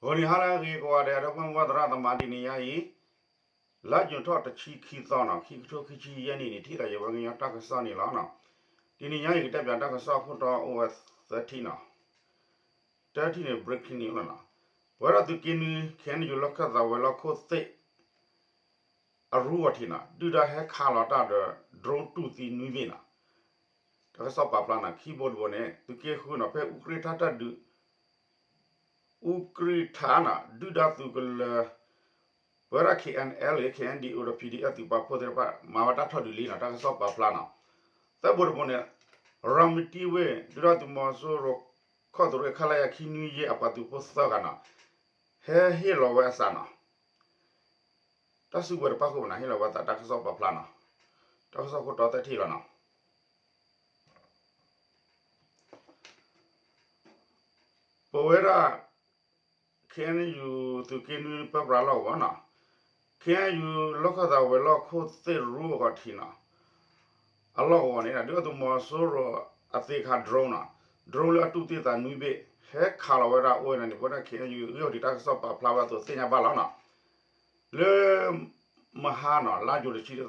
ဂီၤနံၤဟါလၢအဂ့ၤကိးဂၤဒဲး ဒီပုၢ်ဝဲၢ်သရၣ်သမါ တနံၤညါအံၤ လါယူၤထီၣ်တဆံခံသီနီၤ ခံကထိခံဆံယဲၢ်နံၣ်န့ၣ် ထံၣ်သးယဝဲကညီတၢ်ကစီၣ်န့ၣ်လီၤ. တနံၤညါအံၤကတဲပၠးတၢ်ကစီၣ်ခိၣ်တီအိၣ်ဝဲသၢထံၣ်နီၤ, တၢထံၣ်န့ၣ် breaking news လီၤနီၤ. ပဝဲဒၣ်သုးက့နွံ ခဲအံၤယူၤလီၢ်ခၢၣ်သးဝဲၤလီၢ်ခိၣ်သ့ၣ် အရူအီၤထံးနီၤ ဒုၣ်ဒါဟဲခးလီၤတၢ်ဒီး drone တူၢ်သံနွံဘ့ၣ်နီၤ. တၢ်ကစီၣ်ပာ်ဖျါနီၤ ခံဘိတဘိန့ၣ် သုးက့ဃုနီၤ ဖဲအူကြ့ၣ်ထၣ်တၢ်ဒုး အူကြ့ၣ်ထၣ်နီၤ ဒုၣ်ဒါသုးကလၢၤ ပဝဲဒၣ် K N L K N D O ဒီး P D F သုးပာ်ဖှိၣ်သ့ၣ်တဖၣ် မၤဝဲတၢ်ထီၣ်ဒုးလံနီၤ တၢ်ကစီၣ်ပာ်ဖျါနီၤ. သၢဘိတဘိန့ၣ် ရၤမတံဝ့ၢ် ဒုၣ်ဒါသုးမီၤစိရိၤ ခီၣ်သရူး ခလရ ခံနွံယဲၢ် အပှၤသုးဖိသၢဂၤနီၤ ဟဲဟ့ၣ်လီၤဝဲအသးနီၤ. တၢ်စုကဝဲၤတဖၣ်ဃိန့ၣ် ဟ့ၣ်လီၤဝဲအသး တၢ်ကစီၣ်ပာ်ဖျါနီၤ. တၢ်ကစီၣ်ခိၣ်တီသၢထံၣ်လီၤနီၤ. ပဝဲဒၣ် K N U သုးက့နွံပၢပြးလီၢ်ကဝီၤနီၤ, K N U လီၢ်ခၢၣ်သးဝဲၤလီၢ်ခိၣ်သ့ၣ်ရူအဂီၢ်ထံးနီၤ, အလီၢ်ကဝီၤန့ၣ် ဒုၣ်ဒါသုးမီၤစိရိၤအသ့ခး drone နီၤ, drone လၢအတူၢ်သံသးနွံဘ့ၣ် ဟဲခးလီၤဝဲဒၣ်အိၣ်ဝဲဒၣ်န့ၣ် ပဝဲဒၣ် K N U ဂ့ၢ်ခီၣ်ထံးတၢ်ကစီၣ်ပာ်ဖျါဝဲအသိးသ့ၣ်ညါဘၣ်လီၤနီၤ. လၢ မဟါနီၤ လါယူၤတဆံတသီ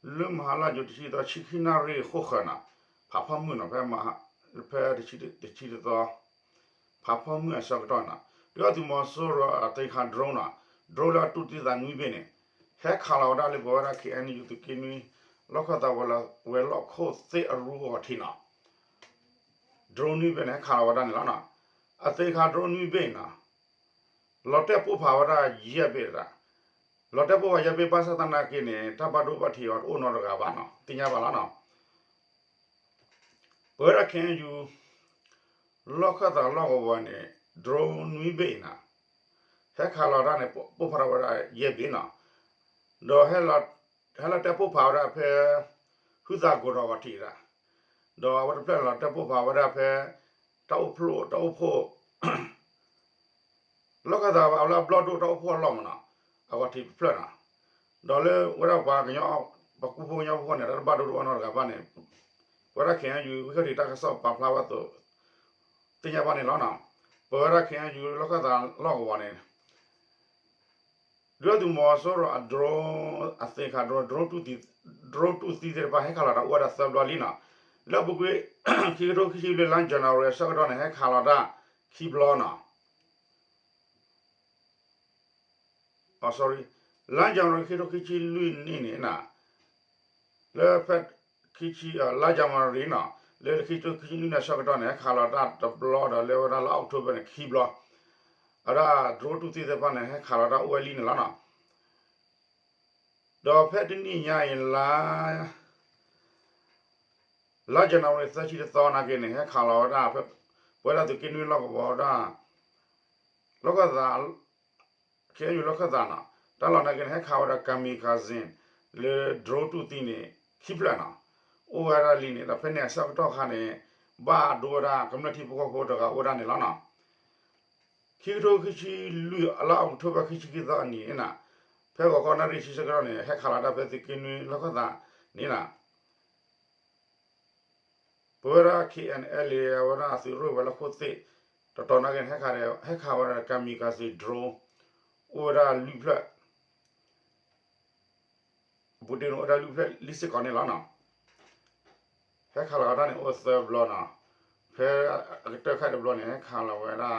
လၢမဟါလါယူၤတဆံတသီ ဆံခံနၣ်ရံၣ်ဃိၣ်ဃၢၤနီၤ, ဖးဖီမုၢ်နီၤ ဖဲ ဖဲတဆံတသီ ဖးဖီမုၢ်အဆၢကတီၢ်နီၤ, ဒုၣ်ဒါသုးမီၤစိရိၤအသ့ခး drone နီၤ, drone လၢအတူၢ်သံသးနွံဘ့ၣ်န့ၣ် ဟဲခးလီၤဝဲဒၣ်လၢပဝဲဒၣ် K N U သုးက့နွံ လီၢ်ခၢၣ်သးဝဲၤလီၢ်ခိၣ်သ့ၣ်အရူအဂီၢ်ထံးနီၤ, drone နွံဘ့ၣ်န့ၣ် ဟဲခးလီၤဝဲဒၣ်န့ၣ်လီၤနီၤ. အသ့ခး drone နွံဘ့ၣ်နီၤ လီၤတဲာ်ပိၢ်ဖးဝဲဒၣ်ယဲၢ်ဘ့ၣ်တဒၣ်, လီၤတဲာ်ပိၢ်ဖးယဲၢ်ဘ့ၣ် ဘၣ်ဆၣ်သနာ်က့န့ၣ် တၢ်ဘၣ်ဒိဘၣ်ထံးအီၤတအိၣ်နီတဂၤဘၣ်နီၤ သ့ၣ်ညါဘၣ်လီၤနီၤ. ပဝဲဒၣ် K N U လီၢ်ခၢၣ်သးလီၢ်ကဝီၤန့ၣ် drone နွံဘ့ၣ်အံၤနီၤ ဟဲခးလီၤတၢ်န့ၣ် ပိၢ်ဖးထီၣ်ဝဲဒၣ်ယဲၢ်ဘ့ၣ်နီၤ, ဒီး ဟဲလီၤတဲာ်ပိၢ်ဖးဝဲဒၣ်ဖဲ ဟုသးကိၤဒီးအဂီၢ်ထံးတဒၣ်, ဒီးအဝဲတဖျၢၣ်န့ၣ်လီၤတဲာ်ပိၢ်ဖးဝဲဒၣ်ဖဲ တၢ်အိၣ်ဖှိၣ် တၢ်အိၣ်ဖှိၣ် လီၢ်ခၢၣ်သးအလၢအဘျီၣ်ဒိၣ်တၢ်အိၣ်ဖှိၣ်အလီၢ်မးနီၤ, အဂီၢ်ထံးတဖျၢၣ်နီၤ, ဒီးလၢဝဲဒၣ်ပှၤကညီ ပှၤကူဖိကညီဖိန့ၣ် တၢ်တဘၣ်ဒိတအိၣ်နီတဂၤဘၣ်န့ၣ်, ပဝဲဒၣ် K N U ဂ့ၢ်ခီၣ်ထံးတၢ်ကစီၣ်ပာ်ဖျါဝဲအသိး သ့ၣ်ညါဘၣ်န့ၣ်လီၤနီၤ. ပဝဲဒၣ် K N U လီၢ်ခၢၣ်သးလီၢ်ကဝီၤန့ၣ် ဒုၣ်ဒါသုးမီၤစိရိၤအ drone အသ့ခး drone, drone တူၢ်သံ, drone တူၢ်သံသ့ၣ်တဖၣ်ဟဲခးလီၤတၢ်အိၣ်ဝဲဒၣ်သၢဘျီလံနီၤ, လၢအပူၤကွံာ် ခံကထိခံဆံလွံၢ် လါ January အဆၢကတီၢ်န့ၣ် ဟဲခးလီၤတၢ်ခံဘျီနီၤ လါ January ခံကထိခံဆံလွံၢ်နံၣ်န့ၣ်နီၤ, လၢဖဲ ခံဆံ လါ January နီၤ, လၢခံကထိခံဆံလွံၢ်နံၣ်အဆၢကတီၢ်န့ၣ် ဟဲခးလီၤတၢ်တဘျီဒီး လၢဝဲဒၣ်လါ October န့ၣ် ခံဘျီ, အဝဲဒၣ် drone တူၢ်သံသ့ၣ်တဖၣ်န့ၣ် ဟဲခးလီၤတၢ်အိၣ်ဝဲလံန့ၣ်လီၤနီၤ. ဒီးဖဲတနံၣ်ညါအံၤ လါ လါ January သၢဆံတသီနာ်က့န့ၣ် ဟဲခးလီၤဝဲဒၣ်ဖဲ ပဝဲဒၣ်သုးက့နွံလီၢ်ကဝီၤဝဲဒၣ် လီၢ်ခၢၣ်သး K N U လီၢ်ခၢၣ်သးနီၤ, တၢ်လီၢ်နာ်က့န့ၣ် ဟဲခးဝဲဒၣ် kamikaze လၢ drone တူၢ်သံန့ၣ် ခံဖျၢၣ်နီၤ, အိၣ်ဝဲဒၣ်လံန့ၣ် ဒီးဖဲန့ၣ်အဆၢကတီၢ်ခါန့ၣ် ဘၣ်ဒိဝဲဒၣ်ကမျၢၢ်ထံဖိကီၢ်ဖိတဂၤအိၣ်ဒၣ်န့ၣ်လီၤနီၤ. ခံကထိခံဆံလွံၢ် လါ October ခံဆံခံသီအနံၤန့ၣ်နီၤ, ဖဲဂီၤခီနၣ်ရံၣ်ဆံဆၢကတီၢ်န့ၣ် ဟဲခးလီၤတၢ်ဖဲသုးက့နွံလီၢ်ခၢၣ်သးန့ၣ်နီၤ ပဝဲဒၣ် K N L A အဝဲဒၣ်သုးရ့ၣ်ဝဲၤလီၢ်ခိၣ်သ့ၣ် တတီၤနာ်က့န့ၣ် ဟဲခးဝဲဒၣ် kamikaze drone အိၣ်ဝဲဒၣ်လွံၢ်ဖျၢၣ်, အပူၤတ့ၢ်န့ၣ်အိၣ်ဒၣ်လွံၢ်ဖျၢၣ်လံစ့ၢ်ကီးန့ၣ်လီၤနီၤ. ဟဲခးလီၤဝဲဒၣ်န့ၣ်အိၣ်သၢဘျီနီၤ, ဖဲအကတၢၢ်ခါတဘျီန့ၣ် ဟဲခးလီၤဝဲဒၣ်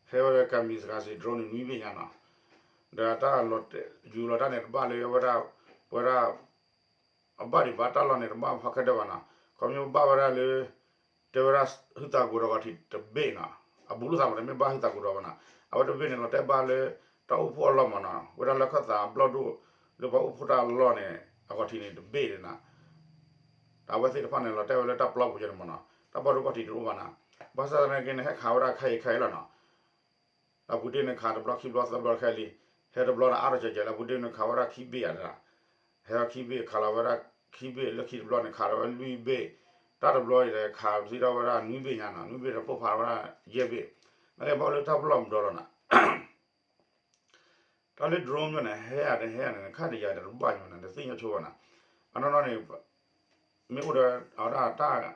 ဖဲဝဲဒၣ် kamikaze drone န့ၣ် နွံဘ့ၣ်ညါနီၤ, ဒီးတၢ်လီၤယူၤလီၤတၢ်န့ၣ် တဘၣ်လၢဝဲဒၣ် ပဝဲဒၣ် အဘၣ်ဒံးဘၣ်တၢ်လီၢ်န့ၣ် တဘၣ်ဖးခဲဒၢၢ်ဘၣ်နီၤ, ခီဖျိဘၣ်ဝဲဒၣ်လၢ တဲဝဲဒၣ်ဟုသးကိၤဒီးအဂီၢ်ထံးတဘ့ၣ်နီၤ, အဘူးလိာ်သးမး တမ့ၢ်ဘၣ်ဟုသးကိၤဒီးဘၣ်နီၤ, အဝဲတဘ့ၣ်န့ၣ် လီၤတဲာ်ဘၣ်လၢ တၢ်အိၣ်ဖှိၣ်အလီၢ်မးနီၤ, ဝဲဒၣ်လၢခၢၣ်သးဘျီၣ်ဒိၣ် လၢပှၤအိၣ်ဖှိၣ်တၢ်လီၢ်န့ၣ် အဂီၢ်ထံးန့ၣ်တဘ့ၣ်န့ၣ်နီၤ, အဝဲသ့ၣ်တဖၣ်န့ၣ် လီၤတဲာ်ဝဲလၢတၢ်ပျီပူၤယဲန့ၣ်မးနီၤ, တၢ်ဘၣ်ဒိဘၣ်ထံးတအိၣ်ဘၣ်နီၤ, ဘၣ်ဆၣ်သနာ်က့န့ၣ် ဟဲခးဝဲဒၣ်ခဲအံၤခဲအံၤလီၤနီၤ အပူၤတ့ၢ်န့ၣ် ခးတဘျီခံဘျီသၢဘျီခဲလံ, ဟဲတဘျီန့ၣ် အါထီၣ်ကဲးကဲးလၢ အပူၤတ့ၢ်န့ၣ် ခးဝဲဒၣ်ခံဘ့ၣ်ဧါ, ဟဲခံဘ့ၣ် ခးလီၤဝဲဒၣ်ခံဘ့ၣ် လၢခံတဘျီန့ၣ် ခးလီၤဝဲလွံၢ်ဘ့ၣ်, တၢ်တဘျီအံၤဒီး ခးသံထီၣ်ဝဲဒၣ်နွံဘ့ၣ်ညါနီၤ, နွံဘ့ၣ်ဒီးပိၢ်ဖးဝဲဒၣ်ယဲၢ်ဘ့ၣ်, နာ်က့ဘၣ်အိၣ်လၢတၢ်ပျီပူၤဒီးလီၤနီၤ တၢ်လၢ drone မ့ၢ်န့ၣ် ဟဲဧါတဟဲဧါန့ၣ် ခါတယၤဒီးတဘၣ်ညီနၤ တသ့ၣ်ညါဆိဘၣ်နီၤ, အနီၢ်နီၢ်န့ၣ် မ့ၢ်အိၣ်ဒီးအဝဲဒၣ်တၢ်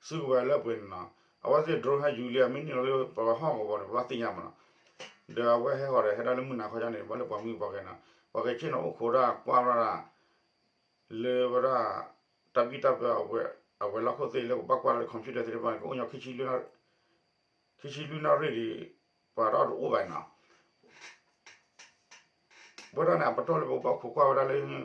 စုကဝဲၤလၢပှဲၤန့ၣ်နီၤ, အဝဲသ့ၣ် drone ဟဲယူၤလံ အမ့ၢ်န့ၢ်လီၤလၢပှၤဟီၣ်ကဝီၤန့ၣ် ပဘၣ်သ့ၣ်ညါမးနီၤ. ဒီးအဝဲဟဲဃီၤဒီး ဟဲဒၣ်လၢမုၢ်နၤခီကန့ၣ် ဘၣ်လၢပှၤမုၢ်ပှၤကဲနီၤ ပှၤကဲဆ့ၣ်နီၤအိၣ်ခိးဒၣ်ကွၢ်ဝဲဒၣ် လၢဝဲဒၣ် တၢ်ဘံၣ်တၢ်ဘၢ အဝဲၤလီၢ်ခိၣ်သ့ၣ်လၢပဘၣ်ကွၢ်လၢ computer သ့ၣ်တဖၣ်န့ၣ် ကအိၣ်ညီ ခံဆံလွံၢ်နၣ်ရံၣ်ဒံး ပှၤတအီၣ်တအိၣ်ဘၣ်နီၤ. ဝဲဒၣ်န့ၣ် အပတီၢ်လၢပကဘၣ်ခိးကွၢ်ဝဲဒၣ်လၢ ဒီး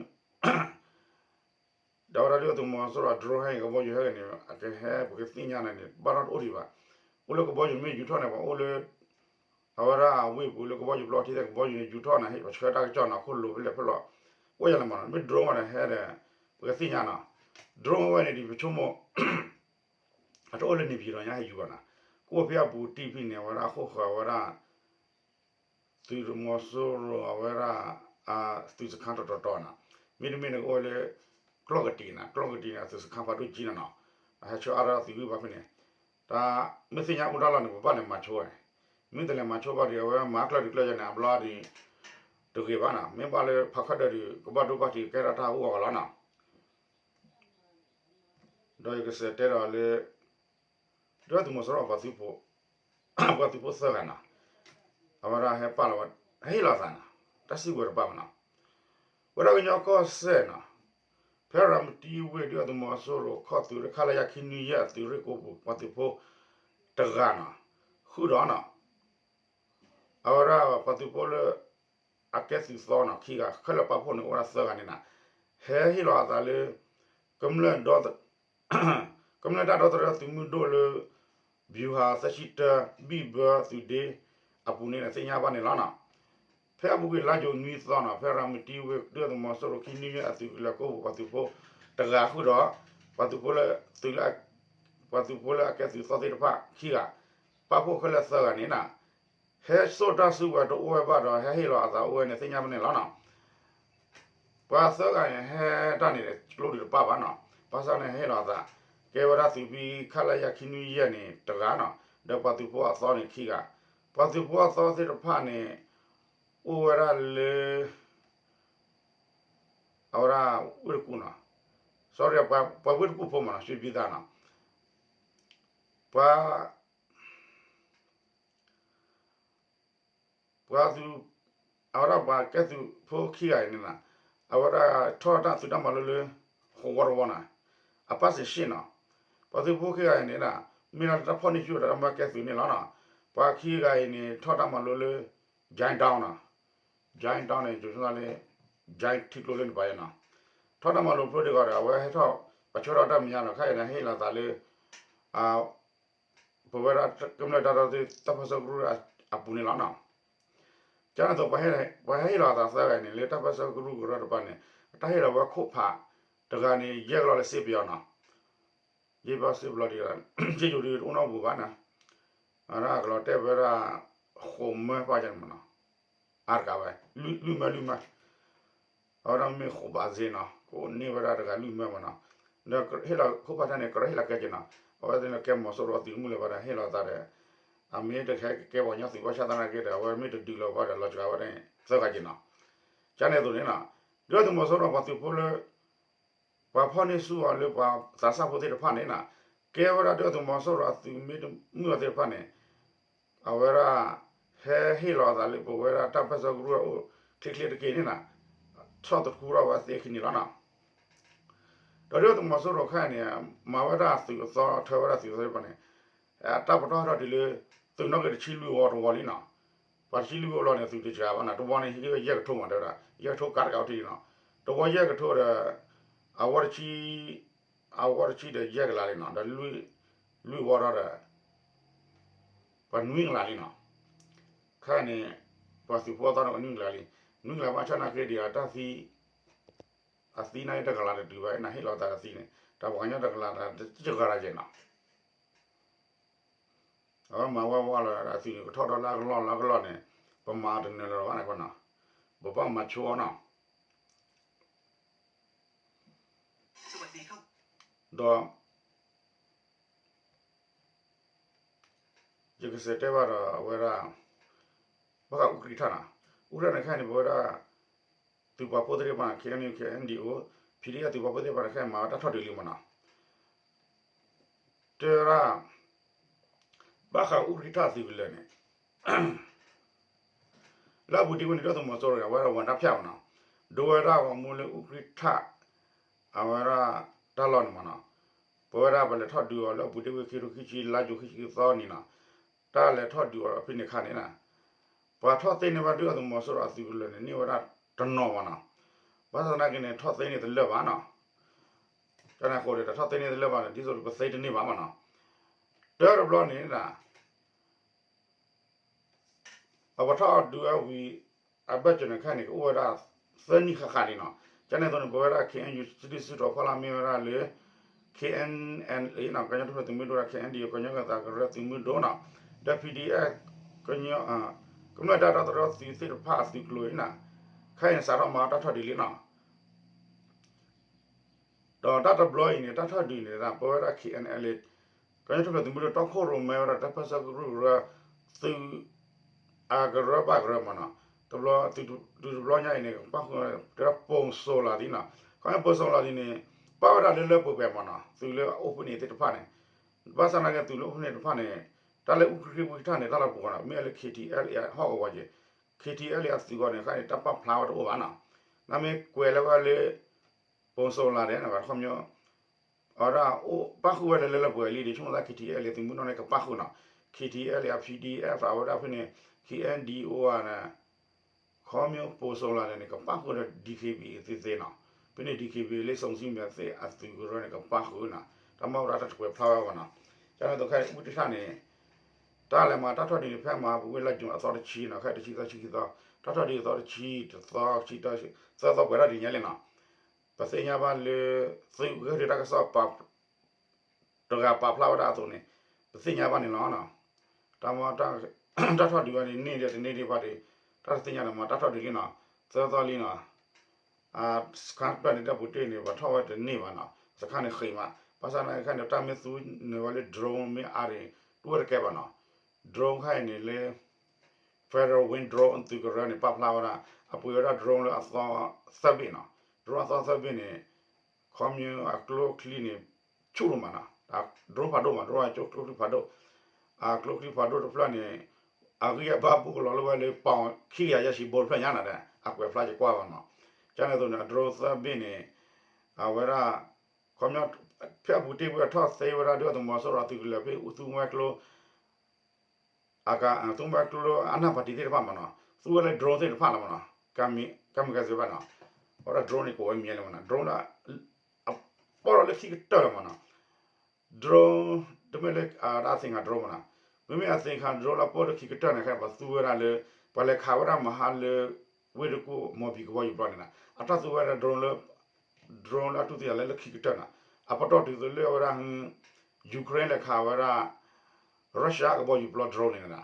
ဝဲဒၣ်ဒုၣ်ဒါသုးမီၤစိရိၤ drone ဟဲအံၤ ကဘီယူၤဟဲဂ့ၤန့ၣ် အကဟဲပကသ့ၣ်ညါန့ၣ်န့ၣ် ဘၣ်နီတအိၣ်ဒံးဘၣ်. အိၣ်လၢကဘီယူၤမ့ၢ်ယူၤထီၣ်န့ၣ် ပှၤအိၣ်လၢ အဝဲဒၣ်အဝ့ၢ်ပူၤလၢကဘီယူၤပျီထံသ့ၣ် ကဘီယူၤန့ၣ် ယူၤထီၣ်န့ၣ် ဟ့ၣ်ပှၤဆှၢတၢ်ကစီၣ်နီၤ ခိၣ်လိၤဖဲလဲၣ်ဖဲလဲၣ် အိၣ်ယၤလၢမးနီၤ မ့ၢ် drone ဝဲန့ၣ်ဟဲဒီး ပကသ့ၣ်ညါနီၤ. drone ဝဲန့ၣ်ဒ်ပဆိကမိၣ် အတအိၣ်လၢန့ၣ်ပံၤဒီးညါဟဲယူၤဘၣ်နီၤ. ကအိၣ်ဖဲအပူၤတံၢ်ဖဲန့ၣ် အဝဲဒၣ်အခိၣ်ဃၢၤဝဲဒၣ် သုးမီၤစိရိၤအဝဲဒၣ် သုးစခန်းတတီၤတီၤနီၤ. မ့တမ့ၢ်န့ၣ်ကအိၣ်ဝဲလၢ ကျီၢ်ကတံးနီၤ ကျီၢ်ကတံးန့ၣ် အသုးစခန်းဖးဒိၣ်ကံနီၤနီၤ. အဟဲဆှၢအါထီၣ်သုးဂံၢ်ဘါဖဲန့ၣ် တၢ်မ့ၢ်သ့ၣ်ညါအိၣ်တၢ်လီၢ်န့ၣ် ပဘၣ်လဲၤမၤဆိဝဲ မ့ၢ်တလဲၤမၤဆိဘၣ်ဒီး အဝဲမၤကျၢၢ်ဒုးကျၢၢ်ယဲန့ၣ် အဘျီဒီး တဂ့ၤဘၣ်နီၤ. မ့ၢ်ဘၣ်လၢဖးခီဒၢးဒီး ကဘၣ်ဒိဘၣ်ထံးကဲထီၣ်တၢ်ဟးဂီၤကလီနီၤ. ဒီးယကစးတဲဒီးလၢ ဒုၣ်ဒါသုးမီၤစိရိၤ ပှၤသုးဖိသၢဂၤနီၤ အဝဲဒၣ်ဟဲပာ်လီၤဝဲ ဟဲဟ့ၣ်လီၤအသးနီၤ တၢ်စံးဝဲတပာ်ဘၣ်နီၤ. ဝဲဒၣ်ကညီကီၢ်စဲၣ်နီၤ ဖဲရၤမတံဝ့ၢ် ဒုၣ်ဒါသုးမီၤစိရိၤခီၣ်သုးလၢ ခလရ ခံနွံယဲၢ် အသုးရ့ၣ်ကိးပူၤပှၤသုးဖိတဂၤနီၤ ဃုာ်ဒီးနီၤ အဝဲဒၣ်ပှၤသုးဖိလၢ အကဲသုးသီနီၤ ခံဂၤ ခဲလၢာ်ပာ်ဖှိၣ်န့ၣ် အိၣ်ဝဲဒၣ်သၢဂၤန့ၣ်နီၤ ဟဲဟ့ၣ်လီၤအသးလၢ ကမျၢၢ်တၢ်ဒီသဒၢသုးမုၢ်ဒိၣ်လၢ ဗျူဟာ သၢဆံတၢ ဘံၣ်ဘၢသုးဒ့အပူၤန့ၣ် သ့ၣ်ညါဘၣ်န့ၣ်လီၤနီၤ. ဖဲအပူၤကွံာ်လါယူၤနွံသီနီၤ ဖဲရၤမတံဝ့ၢ် ဒုၣ်ဒါသုးမီၤစိရိၤ ခံနွံယဲၢ် အသုးလၢကိးပူၤပှၤသုးဖိတဂၤဃုာ်ဒီး ပှၤသုးဖိလၢ သုးလၢ ပှၤသုးဖိလၢအကဲသုးသီသ့ၣ်တဖၣ်ခံဂၤ ပာ်ဖှိၣ်ခဲလၢာ်သၢဂၤန့ၣ်နီၤ ဟဲစိာ်တၢ်စုကဝဲၤတအိၣ်ဝဲဘၣ်ဒီး ဟဲဟ့ၣ်လီၤအသးအိၣ်ဝဲန့ၣ် သ့ၣ်ညါဘၣ်န့ၣ်လီၤနီၤ. ပှၤသၢဂၤန့ၣ် ဟဲတၢ်န့ၣ် ကျိဒုးတပာ်ဘၣ်နီၤ ဘၣ်ဆၣ်န့ၣ် ဟ့ၣ်လီၤအသး ကဲဝဲဒၣ်သုးဖံ ခလရ ခံနွံယဲၢ်န့ၣ်တဂၤနီၤ ဒီးပှၤသုးဖိအသီန့ၣ်ခံဂၤ ပှၤသုးဖိအသီသ့ၣ်တဖၣ်န့ၣ် အိၣ်ဝဲဒၣ်လၢ အဝဲဒၣ်ဝ့ၢ်တကူၣ်နီၤ sorry ပှၤဝ့ၢ်တကူၣ်ဖိမးနီၤ ရွှေပြည်သာနီၤ ပှၤ ပှၤသုး အဝဲဒၣ်ပှၤကဲသုးဖိခံဂၤအံၤန့ၣ်နီၤ အဝဲဒၣ်ထီၣ်တၢ်သုးတၢ်မၤလိလၢ ဟီဝီတဝီနီၤ အပၢ်စံးရှ့ၣ်နီၤ ပှၤသုးဖိခံဂၤအံၤန့ၣ် မ့ၢ်လၢတၢ်ဖီၣ်န့ၢ်ဆူၣ်ဒီးတၢ်မၤကဲသုးန့ၣ်လီၤနီၤ ပှၤခံဂၤအံၤန့ၣ် ထီၣ်တၢ်မၤလိလၢ Jain Town နီၤ Jain Town န့ၣ် ကၠိလၢ Jain ထံကျိလၢန့ၣ်ပၤယဲနီၤ ထီၣ်တၢ်မၤလိဖျိဒံးဂီၤဒီး အဝဲဟဲထီၣ် ပှၤဆှၢထီၣ်တၢ်မဲာ်ညါဒီး ခဲအံၤန့ၣ် ဟ့ၣ်လီၤသးလၢ ပဝဲဒၣ်ကမျၢၢ်တၢ်ဒီသဒၢတၢ်ပၢဆှၢကရူၢ်အပူၤန့ၣ်လီၤနီၤ. ကန့ၣ်အသိး ပှၤဟ့ၣ်လီၤအသးသၢဂၤန့ၣ် လၢတၢ်ပၢဆှၢကရူၢ်ကရၢတဖၣ်န့ၣ် အတၢ်ဟ့ၣ်လီၤဝဲခိၣ်ဖးတဂၤန့ၣ် ယဲၢ်ကလီလၢစ့ပယီၤနီၤ. ယဲၢ်ဘၣ်စ့ပယီၤဒ် ယဲၢ်ယိၤဒ်တအိၣ်နီတပူၤဘၣ်နီၤ. အကလီၤတဲာ်ဝဲဒၣ် ဃိးမၢပာ်ကန့ၣ်မးနီၤ. အါတကးဝဲ လွံၢ်မၢလွံၢ်မၢ အဝဲဒၣ်မ့ၢ်ဃိးဘးစ့နီၤ ကအိၣ်န့ၢ်ဝဲဒၣ်တဂၤလွံၢ်မၢမးနီၤ. ဒီးဟ့ၣ်လီၤခိၣ်ဖးတၢ်န့ၣ် ကရၢဟ့ၣ်လီၤကဲက့ၤနီၤ. အဝဲသ့ၣ်န့ၣ်ကဲမီၤစိရိၤအသုးမုၢ်လၢၤဘၣ်ဒီး ဟ့ၣ်လီၤသးဒီး အမ့ၢ်တဟဲကဲပှၤကညီသုးဘၣ်ဆၣ်သနာ်က့ဒီး အဝဲမ့ၢ်တဒုးလီၤဘၣ်ဒီး လီၤစှၤဝဲဒၣ်သၢဂၤက့ၤနီၤ. ကန့ၣ်အသိးန့ၣ်နီၤ ဒုၣ်ဒါသုးမီၤစိရိၤပှၤသုးဖိလၢ ပှၤဖီၣ်န့ၢ်ဆူၣ်အီၤလၢပှၤသးစၢ်ဖိသ့ၣ်တဖၣ်န့ၣ်နီၤ ကဲဝဲဒၣ်ဒုၣ်ဒါသုးမီၤစိရိၤအသုးမ့ၢ်တမုာ်အီၤသ့ၣ်တဖၣ်န့ၣ် အဝဲဒၣ် ဟဲဟ့ၣ်လီၤအသးလၢပဝဲဒၣ်တၢ်ပၢဆှၢကရူၢ်အိၣ်ချ့ချ့တက့ၢ်န့ၣ်နီၤ ဆီၣ်သခူထီၣ်ဝဲသ့ၣ်ခံန့ၣ်လီၤနီၤ. ဒီးဒုၣ်ဒါသုးမီၤစိရိၤခဲအံၤန့ၣ် မၤဝဲဒၣ်သုးအသီ ထၢဝဲဒၣ်သုးအသီသ့ၣ်တဖၣ်န့ၣ် တၢ်ပတီၢ်ထီၣ်တုၤလၢ သုးနီၣ်ဂံၢ်တဆံလွံၢ်ဝီတဝီလံနီၤ. ပှၤတဆံလွံၢ်ဝီလီၤန့ၣ် သုးတစှၤဘၣ်နီၤ တဝီန့ၣ် ဟံးက့ၤဝဲယဲၢ်ကထိမးတဲဝဲဒၣ် ယဲၢ်ကထိကးတကးအိၣ်ထံၣ်လံနီၤ. တဝီယဲၢ်ကထိဒီး အဝီတဆံ အဝီတဆံဒီးယဲၢ်ကလးလံနီၤ ဒီး လွံၢ်ဝီထီၣ်ဒီး ပှၤနွံကလးလံနီၤ. ခဲအံၤန့ၣ် ပှၤသုးဖိအသီန့ၣ် နွံကလးလံ နွံကလးဘၣ်ဆၣ်နာ်က့ဒံးအတၢ်သံ အသံနာ်က့တကလးတတုၤဘၣ် နဟ့ၣ်လီၤသးတသံန့ၣ် တၢ်ပှၤကညီတကလးတဂၤရၤယဲၢ်နီၤ. အဝဲမၤဝဲဝဲလီၤအသုးန့ၣ် ကထီၣ်ဒီးလၢအကလီၢ်လၢအကလီၢ်န့ၣ် ပမၤတနၢၤလၢၤဘၣ်န့ၣ်နီၤ ပဘၣ်မၤဆိအီၤနီၤ. ဒီး ယကစးတဲဘၣ်ဒီးအဝဲဒၣ် ဘၣ်ဃးအူကြံးထၣ်နီၤ အူကြံးထၣ်န့ၣ်ခဲအံၤန့ၣ် ပဝဲဒၣ် သုးပာ်ဖှိၣ်သ့ၣ်တဖၣ် ခဲအံၤန့ၣ် ခဲအံၤ NDO PDF သုးပာ်ဖှိၣ်သ့ၣ်တဖၣ်န့ၣ် ခဲအံၤမၤဝဲတၢ်ထီၣ်တုၤလံမးနီၤ. တဲဝဲဒၣ် ဘၣ်ဃးအူကြံၣ်ထၣ်သုးကလၢၤန့ၣ် လၢအပူၤတ့ၢ်ဝဲန့ၣ် ဒုၣ်ဒါသုးမီၤစိရိၤန့ၣ် အဝဲဒၣ်ဝဲတၢ်ဖၠၣ်မနီၤ, ဒိဝဲဒၣ်ဂီၤမူလၢအူကြံၣ်ထၣ် အဝဲဒၣ်တၢ်လီၢ်န့ၣ်မနီၤ, ပဝဲဒၣ်ပလဲၤထီၣ်ဒုးအီၤလၢအပူၤတ့ၢ်ဝဲခံကထိခံဆံ လါယူၤခံဆံသီနံၤနီၤ, တၢ်လဲၤထီၣ်ဒုးအီၤဖဲန့ၣ်အခါန့ၣ် ပှၤထီၣ်သ့န့ၢ်ဘၣ်ဒုၣ်ဒါသုးမီၤစိရိၤအသုးကလၢၤန့ၣ် န့ၢ်ဝဲဒၣ်တနီၤမနီၤ, ဘၣ်ဆၣ်သနာ်က့န့ၣ် ထီၣ်သ့န့ၢ်တလၢာ်ဘၣ်နီၤ, ကန့ၣ်အဃိဒီး တၢ်ထီၣ်သ့န့ၢ်တလၢာ်ဘၣ်န့ၣ် ဒ်သိးပသ့တန့ၢ်ဘၣ်မနီၤ, တၢတဘျီန့ၣ် အပှၤထီၣ်ဒုးအဝံၤ အဘၢၣ်စၢၤန့ၣ်ခဲအံၤန့ၣ် ကအိၣ်ဝဲဒၣ်သၢနံၣ်ဃၣ်ဃၣ်လံနီၤ, ကန့ၣ်အသိးန့ၣ် ပဝဲဒၣ် ခ့ၣ်အဲၣ်ယူၣ် စံးတံၢ်စုတီၤဖီလာ်မ့ၢ်ဝဲဒၣ်လၢ ခ့ၣ်အဲၣ်အဲၣ်လ်အ့ ကညီထူၣ်ဖျဲးသုးမုၢ်ဒိၣ်ဒီး ခ့ၣ်အဲၣ်ဒံၣ်အ့ ကညီကသးကရၢသုးမုၢ်ဒိၣ်နီၤ, ဒီး ပီၣ်ဒီအ့ၣ် ကမျၢၢ်တၢ်တီသတြီၤသုးသ့ၣ်တဖၣ် အသုးကျိၤအံၤနီၤ, ခဲအံၤန့ၣ် စးထီၣ်မၤတၢ်ထီၣ်ဒုးလံနီၤ ဒီးတၢ်တဘျီအံၤန့ၣ် တၢ်ထီၣ်ဒုးန့ၣ် ပဝဲဒၣ် ခ့ၣ်အဲၣ်အဲၣ်လ်အ့ ကညီထူၣ်ဖျဲးသုးမုၢ်ဒိၣ် တီခိၣ်ရိၣ်မဲဝဲဒၣ် တၢ်ပၢၢ်ဆၢကရူၢ်ကရၢ သုး အကရၢဘၣ်ကရၢမနီၤ, တဘျီ သုးတဘျီညါအံၤန့ၣ် ကပၣ်ဃုာ်တဲဒၣ်ပိၣ်စိၤလၤဒ်နီၤ, ခီဖျိပိၣ်စိၤလၤဒ်န့ၣ် ပၣ်ဝဲဒၣ်လၢလၢပှဲၤပှဲၤမနီၤ, သုးလၢအအိၣ်ဖဲန့ၣ်သ့ၣ်တဖၣ်န့ၣ်, ဘၣ်ဆၣ်သနာ်က့သုးလၢအိၣ်ဖဲန့ၣ်တဖၣ်န့ၣ် တၢ်လၢအူကြံၣ်ထၣ်န့ၣ် တၢ်လီၢ်တပူၤဃီနီၤ, မ့ၢ်လၢ ခ့ၣ်ထံၣ်အဲၣ်လ်အ့ ဟီၣ်ကဝီၤက့ၤ, ခ့ၣ်ထံၣ်အဲၣ်လ်အ့ အသုးကီၢ်န့ၣ် ခဲအံၤန့ၣ် တၢ်ပာ်ဖျါဝဲတအိၣ်ဘၣ်နီၤ, နမ့ၢ်ကွဲးလၢဝဲလၢ ပိၣ်စိၤလၤဒဲးနီၤ ခီဖျိ အဝဲဒၣ်အိၣ်ပၣ်ဃုာ်ဝဲလၢလၢပှဲၤပှဲၤလံဒီး ဆိကမိၣ်သး ခ့ၣ်ထံၣ်အဲၣ်လ်အ့ သုးမုၢ်ဒိၣ်န့ၣ် ကပၣ်ဃုာ်နီၤ, ခ့ၣ်ထံၣ်အဲၣ်လ်အ့ ပီၣ်ဒီအ့ၣ် အဝဲဒၣ်ဖဲန့ၣ် ခ့ၣ်အဲၣ်ဒံၣ်အ့ န့ၣ် ခီဖျိပိၣ်စိၤလၤဒဲးန့ၣ် ကပၣ်ဃုာ်ဒီး ဒံၣ်ခ့ဘံၣ် သ့သ့နီၤ, ဖဲန့ၣ် ဒံၣ်ခ့ဘံၣ် လၢစီၤစံမဲာ်သ့ၣ်အသုးကရၢန့ၣ် ကပၣ်ဃုာ်နီၤ, တၢ်မၤဝဲဒၣ်တၢ်တကွဲးဖျါဝဲဘၣ်နီၤ, ကန့ၣ်အသိးခဲအံၤ အူကြံၣ်ထၣ်န့ၣ် တၢ်လဲၤမၤတၢ်ထီၣ်ဒုးန့ၣ် ဖဲမဟါပူၤဝ့ၢ်လါယူၤအသီတဆံနီၤ, ခဲအံၤတဆံသီဆံခံသီ, တၢ်ထီၣ်ဒုးအသီတဆံ တသီ ခံသီ သၢသီပှဲၤထီၣ်ဒံးညါလံနီၤ, ပသ့ၣ်ညါဘၣ်လၢ သုးကဟၢၣ်ဒုးတၢ်ကစီၣ် တဂၤပာ်ဖျါဝဲဒၣ်အသိးန့ၣ် ပသ့ၣ်ညါဘၣ်န့ၣ်လီၤ. တၢ်မ့ၢ် တၢ်ထီၣ်ဒုးဝဲန့ၣ် န့ၢ်ဒီးတန့ၢ်ဒံးဘၣ်ဒီး တၢ်တသ့ၣ်ညါန့ၣ်မ့ၢ် တၢ်ထီၣ်ဒုးလံနီၤ, သၢသီလံနီၤ, စခါတဖျၢၣ်န့ၣ် တၢ်ပူၤတ့ၢ်န့ၣ် ပှၤထီၣ်ဝဲတန့ၢ်ဘၣ်နီၤ, စခါန့ၣ်ဃ့မး, ဘၣ်ဆၣ်သနာ်က့န့ၣ် တၢ်မ့ၢ်သူန့ၢ်ဝဲလၢ drone မ့ၢ်အါန့ၣ် တူၢ်ဝဲတကဲဘၣ်နီၤ, drone ခဲအံၤန့ၣ်လၢ Federal Wings Drone သုးကရၢန့ၣ် ပာ်ဖျါဝဲဒၣ် အပှ့ၤဝဲဒၣ် drone လၢအသီသၢဘ့ၣ်နီၤ, drone အသီသၢဘ့ၣ်န့ၣ် ခီဖျိအကျိချံန့ၣ် ဆူၣ်ဒိၣ်မးနီၤ, drone ဖးဒိၣ်မး drone အကျိချံဖးဒိၣ်, အကျိချံဖးဒိၣ်တဖျၢၣ်န့ၣ် အဂံၢ်အဘါဘူးကလီၤလၢဝဲလၢ ပီၣ်ခံကယၤယဲၢ်ဆံဘိတဖျၢၣ်ညါနီၤ, အကွဲးဖျါယကွၢ်ဘၣ်နီၤ, ကန့ၣ်အသိးန့ၣ် အ drone သၢဘ့ၣ်န့ၣ် အဝဲဒၣ် ခီဖျိ ဖဲအပူၤတ့ၢ်ဝဲထီၣ်သ့ဝဲဒၣ်ဒုၣ်ဒါသုးမီၤစိရိၤအသုးကလၢၤဖဲအူသူဝဲကျိ အက သူဝဲကျိအနၢ်ပၢၢ်တံၢ်သ့ၣ်တဖၣ်မနီၤ, သူဝဲလၢ drone သ့ၣ်တဖၣ်လီၤမနီၤ, ကမံၤကဲစ့ဘၣ်နီၤ, အဝဲဒၣ် drone န့ၣ် ကိးဝဲမံၤလၢမနီၤ, drone လၢ အပီၢ်လီၤလၢခံကတၢၢ်လီၤမနီၤ, drone တမ့ၢ်လၢအသ့ၣ်ညါ drone မနီၤ, မ့မ့ၢ်အသ့ၣ်ညါ drone လၢအပီၢ်လၢခံကတၢၢ်န့ၣ် ခဲအံၤပှၤသူဝဲဒၣ်လၢ ပှၤလဲၤခးဝဲဒၣ်မဟါလၢ ဝ့ၢ်တကူၣ် မီၢ်ဘံၣ်ကဘီယူၤပျီန့ၣ်နီၤ, အတၢ်သူဝဲဒၣ် drone လၢ drone လၢအတူၢ်သံယၤလၢလၢခံကတၢၢ်နီၤ, အပတီၢ်တုၤသိးလၢအဝဲဒၣ် Ukraine လဲၤခးဝဲဒၣ် Russia ကဘီယူၤပျီ drone န့ၣ်နီၤ,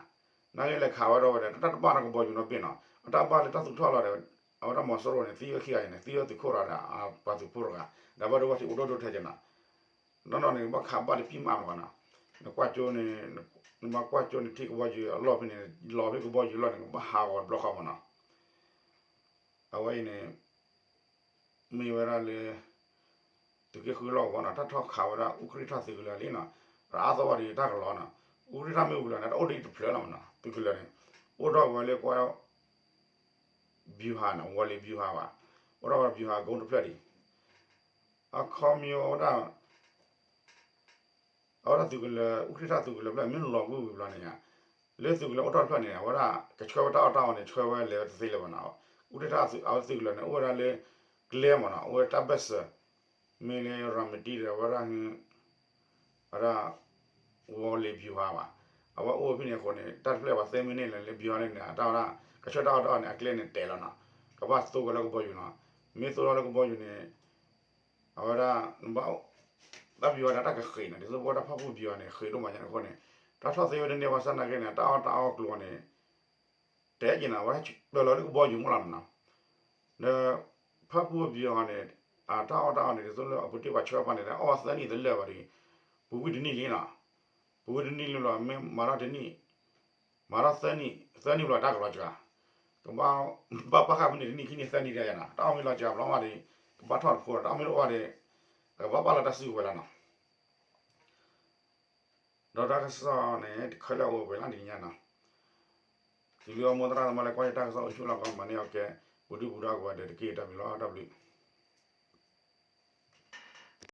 နာ်က့လဲၤခးဝဲဒၣ်ဝဲဒီး တၢ်တဘၣ်နီတဘီယူၤနီတဘ့ၣ်နီၤ, အတၢ်ဘၣ်လၢတၢ်သူၣ်ထီၣ်လီၤဒီး အဝဲဒၣ်မီၤစိရိၤန့ၣ် သံဝဲခံဂၤအံၤန့ၣ် သံဝဲသုးခိၣ်ဒီး ပှၤသုးဖိတဂၤ, ဒီးဘၣ်ဒိဘၣ်ထံးအိၣ်ဒိၣ်ဒိၣ်ထဲက့နီၤ, နီၢ်နီၢ်န့ၣ် ကဘၣ်ခးဘၣ်လၢပံၢ်မးမနီၤ, နကွၢ်ကၠိန့ၣ် နဘၣ်ကွၢ်ကၠိန့ၣ် ထံကဘီယူၤအလီၢ်ဖဲန့ၣ် လီၤဖဲကဘီယူၤလီၢ်န့ၣ် ကဘၣ်ဟးဂီၤတဘျီဃီမနီၤ, အဝဲအံၤန့ၣ် မ့ၢ်ဝဲဒၣ်လၢ သုးက့ဃုလီၢ်ကဝီၤနီၤ, တၢ်ထီၣ်ခးဝဲဒၣ် အူကြံၣ်ထၣ်သုးကလၢၤလံနီၤ, အါအါသီဝဲဒီးတၢ်ကလီနီၤ, အူကြံၣ်ထၣ်မ့ၢ်ဝံၤလီၤန့ၣ် တအိၣ်ဒံးတဖျၢၣ်လီၤမနီၤ, သုးကလၢၤန့ၣ် အိၣ်ထီၣ်ဝဲလၢကွၢ် ဗျူဟာနီၤ, ဝီၤလ့ၤဗျူဟာဘၣ်, အိၣ်ထီၣ်ဝဲ ဗျူဟာကုန်း တဖျၢၣ်ဒံး, အခီပညီဝဲဒၣ် အဝဲဒၣ်သုးကလၢၤ အူကြံၣ်ထၣ်သုးကလၢၤဖျၢၣ် မ့ၢ်လီၤကွံာ်ဝံၤဘျီန့ၣ်ဧါ, လၢသုးကလၢၤအိၣ်ထီၣ်တဖျၢၣ်န့ၣ် အဝဲဒၣ်ကဆှၢဝဲတၢ်အီၣ်တၢ်အီန့ၣ် ဆှၢဝဲလဲၤဝဲတသ့လၢၤဘၣ်နီၤ, အူကြံၣ်ထၣ်အဝဲသုးကလၢၤန့ၣ် အိၣ်ဝဲဒၣ်လၢ ကျဲမနီၤ, အိၣ်ဝဲတၢ်ဘၢၣ်စၢၤ မ့ၢ်လၢရၤမတံဒီး အဝဲဒၣ် အဝဲဒၣ် ဝီၤလ့ၤဗျူဟာဘၣ်, အဝဲအိၣ်ဖဲန့ၣ်အဃိန့ၣ် တၢ်တဖျၢၣ်ပှၤသ့မ့ၢ်န့ၢ်လၢ လၢဗျူဟာန့ၣ်န့ၣ် အတၢ်ဝဲဒၣ် ကဆှၢတၢ်အီၣ်တၢ်အီန့ၣ် အကျဲန့ၣ်တဲာ်လီၤနီၤ, ကဘၣ်သိဝဲလၢကဘီယူၤနီၤ, မ့ၢ်သိလီၤလၢကဘီယူၤန့ၣ် အဝဲဒၣ် တၢ်ဗျူဟာန့ၣ် တၢ်ကဃ့ၢ်နီၤ, ဒ်သိးပဝဲဒၣ်ဖၣ်ပူၣ်ဗျူဟာန့ၣ် ဃ့ၢ်ဒိၣ်မးညါန့ၣ်အဃိန့ၣ် တၢ်ထီၣ်သ့ဝဲတန့ၢ်ဘၣ်ဆၣ်နာ်က့န့ၣ် တၢ်အီၣ်တၢ်အီကျိၤန့ၣ် တဲက့ၤနီၤ, အဝဲဟဲပၢၢ်လီၤလၢကဘီယူၤမ့ၢ်လီၤနီၤ, ဒီး ဖၣ်ပူၣ်ဗျူဟာန့ၣ် အတၢ်အီၣ်တၢ်အီန့ၣ် ဒ်သိးလၢအပူၤတ့ၢ်ပှၤဆှၢပှၤန့ၣ် အီၣ်သၢနံၣ်တလၢာ်ဘၣ်ဒီး ပူၤကွံာ်တနံၣ်လံနီၤ, ပူၤကွံာ်တနံၣ်လံလီၤ မ့ၢ်မၤထီၣ်တနံၣ် မၤထီၣ်သၢနံၣ် သၢနံၣ်ဘျီတၢ်ကလီၤစှၤ, ကဘၣ် ဘၣ်ပာ်ဃာ်ဖဲန့ၣ်တနံၣ်ခံနံၣ်သၢနံၣ်ဒ်နီၤ, တၢ်အီၣ်မ့ၢ်လီၤစှၤဘျီမးဒီး ကဘၣ်ထီၣ်တဖိဒီး တၢ်အီၣ်မ့ၢ်တအိၣ်ဘၣ်ဒီး အကဘၣ်ပာ်လီၤတၢ်စုကဝဲၤလီၤနီၤ. ဒီးတၢ်ကစီၣ်န့ၣ် တခဲလၢာ်အိၣ်ဝဲလၢနံၤညါနီၤ, တုၤလၢအမိၢ်သရၣ်သမါလၢကွၢ်ယတၢ်ကစီၣ်အိၣ်ဆူၣ်လီၤကီး မၤန့ၢ်အီၤကဲ ပူၤဒုၣ်ပူၤဒါကိးဂၤဒဲးတက့ၢ်. တၢ်ဘျုးလီၤ တၢ်ဘျုး.